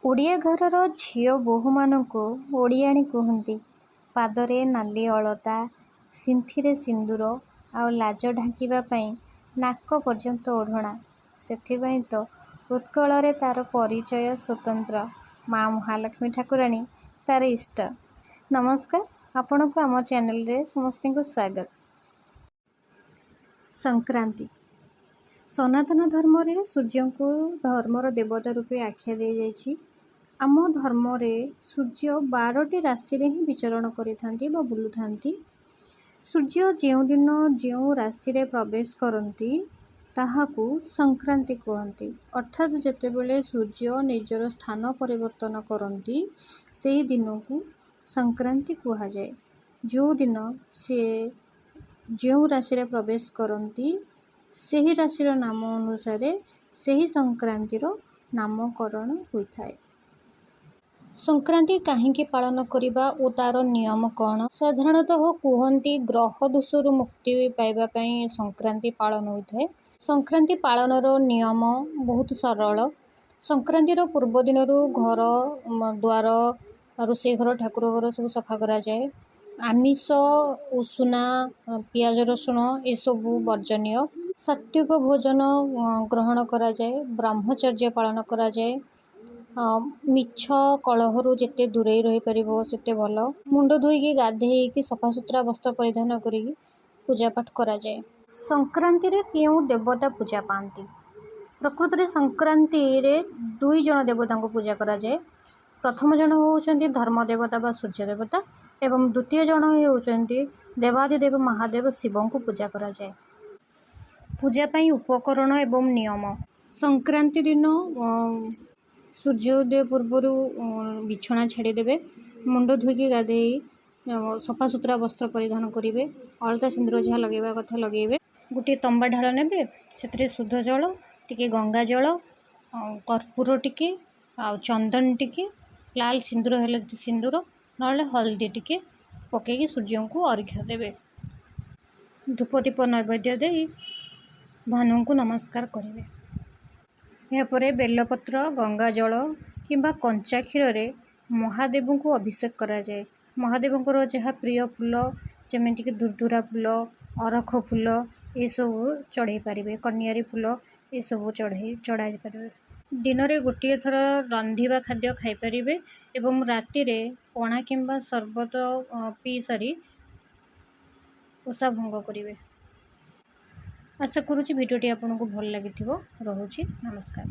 ଓଡ଼ିଆ ଘରର ଝିଅ ବୋହୂମାନଙ୍କୁ ଓଡ଼ିଆଣୀ କୁହନ୍ତି। ପାଦରେ ନାଲି ଅଳତା, ସିନ୍ଥିରେ ସିନ୍ଦୁର ଆଉ ଲାଜ ଢାଙ୍କିବା ପାଇଁ ନାକ ପର୍ଯ୍ୟନ୍ତ ଓଢ଼ଣା। ସେଥିପାଇଁ ତ ଉତ୍କଳରେ ତା'ର ପରିଚୟ ସ୍ୱତନ୍ତ୍ର। ମା' ମହାଲକ୍ଷ୍ମୀ ଠାକୁରାଣୀ ତା'ର ଇଷ୍ଟ। ନମସ୍କାର, ଆପଣଙ୍କୁ ଆମ ଚ୍ୟାନେଲରେ ସମସ୍ତଙ୍କୁ ସ୍ୱାଗତ। ସଂକ୍ରାନ୍ତି। ସନାତନ ଧର୍ମରେ ସୂର୍ଯ୍ୟଙ୍କୁ ଧର୍ମର ଦେବତା ରୂପେ ଆଖ୍ୟା ଦିଆଯାଇଛି। ଆମ ଧର୍ମରେ ସୂର୍ଯ୍ୟ 12ଟି ରାଶିରେ ହିଁ ବିଚରଣ କରିଥାନ୍ତି ବା ବୁଲୁଥାନ୍ତି। ସୂର୍ଯ୍ୟ ଯେଉଁଦିନ ଯେଉଁ ରାଶିରେ ପ୍ରବେଶ କରନ୍ତି, ତାହାକୁ ସଂକ୍ରାନ୍ତି କୁହନ୍ତି। ଅର୍ଥାତ୍ ଯେତେବେଳେ ସୂର୍ଯ୍ୟ ନିଜର ସ୍ଥାନ ପରିବର୍ତ୍ତନ କରନ୍ତି, ସେହି ଦିନକୁ ସଂକ୍ରାନ୍ତି କୁହାଯାଏ। ଯେଉଁଦିନ ସିଏ ଯେଉଁ ରାଶିରେ ପ୍ରବେଶ କରନ୍ତି, ସେହି ରାଶିର ନାମ ଅନୁସାରେ ସେହି ସଂକ୍ରାନ୍ତିର ନାମକରଣ ହୋଇଥାଏ। ସଂକ୍ରାନ୍ତି କାହିଁକି ପାଳନ କରିବା ଓ ତା'ର ନିୟମ କ'ଣ? ସାଧାରଣତଃ କୁହନ୍ତି, ଗ୍ରହ ଦୋଷରୁ ମୁକ୍ତି ପାଇବା ପାଇଁ ସଂକ୍ରାନ୍ତି ପାଳନ ହୋଇଥାଏ। ସଂକ୍ରାନ୍ତି ପାଳନର ନିୟମ ବହୁତ ସରଳ। ସଂକ୍ରାନ୍ତିର ପୂର୍ବ ଦିନରୁ ଘର ଦ୍ୱାର, ରୋଷେଇ ଘର, ଠାକୁର ଘର ସବୁ ସଫା କରାଯାଏ। ଆମିଷ, ଉଷୁନା, ପିଆଜ ରସୁଣ ଏସବୁ ବର୍ଜନୀୟ। ସାତ୍ତ୍ୱିକ ଭୋଜନ ଗ୍ରହଣ କରାଯାଏ। ବ୍ରହ୍ମଚର୍ଯ୍ୟ ପାଳନ କରାଯାଏ। ମିଛ କଳହରୁ ଯେତେ ଦୂରେଇ ରହିପାରିବ, ସେତେ ଭଲ। ମୁଣ୍ଡ ଧୋଇକି, ଗାଧେଇକି, ସଫାସୁତୁରା ବସ୍ତ୍ର ପରିଧାନ କରିକି ପୂଜାପାଠ କରାଯାଏ। ସଂକ୍ରାନ୍ତିରେ କେଉଁ ଦେବତା ପୂଜା ପାଆନ୍ତି? ପ୍ରକୃତରେ ସଂକ୍ରାନ୍ତିରେ ଦୁଇ ଜଣ ଦେବତାଙ୍କୁ ପୂଜା କରାଯାଏ। ପ୍ରଥମ ଜଣ ହେଉଛନ୍ତି ଧର୍ମ ଦେବତା ବା ସୂର୍ଯ୍ୟ ଦେବତା ଏବଂ ଦ୍ୱିତୀୟ ଜଣ ହେଉଛନ୍ତି ଦେବାଧିଦେବ ମହାଦେବ ଶିବଙ୍କୁ ପୂଜା କରାଯାଏ। ପୂଜା ପାଇଁ ଉପକରଣ ଏବଂ ନିୟମ। ସଂକ୍ରାନ୍ତି ଦିନ ସୂର୍ଯ୍ୟ ଉଦୟ ପୂର୍ବରୁ ବିଛଣା ଛାଡ଼ିଦେବେ। ମୁଣ୍ଡ ଧୋଇକି, ଗାଧେଇ ସଫାସୁତୁରା ବସ୍ତ୍ର ପରିଧାନ କରିବେ। ଅଳତା ସିନ୍ଦୁର ଯାହା ଲଗେଇବା କଥା ଲଗେଇବେ। ଗୋଟିଏ ତମ୍ବା ଢାଳ ନେବେ। ସେଥିରେ ଶୁଦ୍ଧ ଜଳ ଟିକେ, ଗଙ୍ଗା ଜଳ, କର୍ପୂର ଟିକେ ଆଉ ଚନ୍ଦନ ଟିକେ, ଲାଲ ସିନ୍ଦୁର ହେଲେ ସିନ୍ଦୁର, ନହେଲେ ହଳଦୀ ଟିକେ ପକେଇକି ସୂର୍ଯ୍ୟଙ୍କୁ ଅର୍ଘ୍ୟ ଦେବେ। ଧୂପ, ଦୀପ, ନୈବେଦ୍ୟ ଦେଇ ଭାନୁଙ୍କୁ ନମସ୍କାର କରିବେ। ଏହାପରେ ବେଲପତ୍ର, ଗଙ୍ଗା ଜଳ କିମ୍ବା କଞ୍ଚା କ୍ଷୀରରେ ମହାଦେବଙ୍କୁ ଅଭିଷେକ କରାଯାଏ। ମହାଦେବଙ୍କର ଯାହା ପ୍ରିୟ ଫୁଲ, ଯେମିତିକି ଦୁର୍ଦୁରା ଫୁଲ, ଅରଖ ଫୁଲ, ଏସବୁ ଚଢ଼େଇ ପାରିବେ। କନିଆରୀ ଫୁଲ, ଏସବୁ ଚଢ଼ାଇ ପାରିବେ। ଦିନରେ ଗୋଟିଏ ଥର ରାନ୍ଧିବା ଖାଦ୍ୟ ଖାଇପାରିବେ ଏବଂ ରାତିରେ ପଣା କିମ୍ବା ସରବତ ପିଇ ସାରି ଓଷା ଭଙ୍ଗ କରିବେ। ଆଶା କରୁଛି ଭିଡ଼ିଓଟି ଆପଣଙ୍କୁ ଭଲ ଲାଗିଥିବ। ରହୁଛି, ନମସ୍କାର।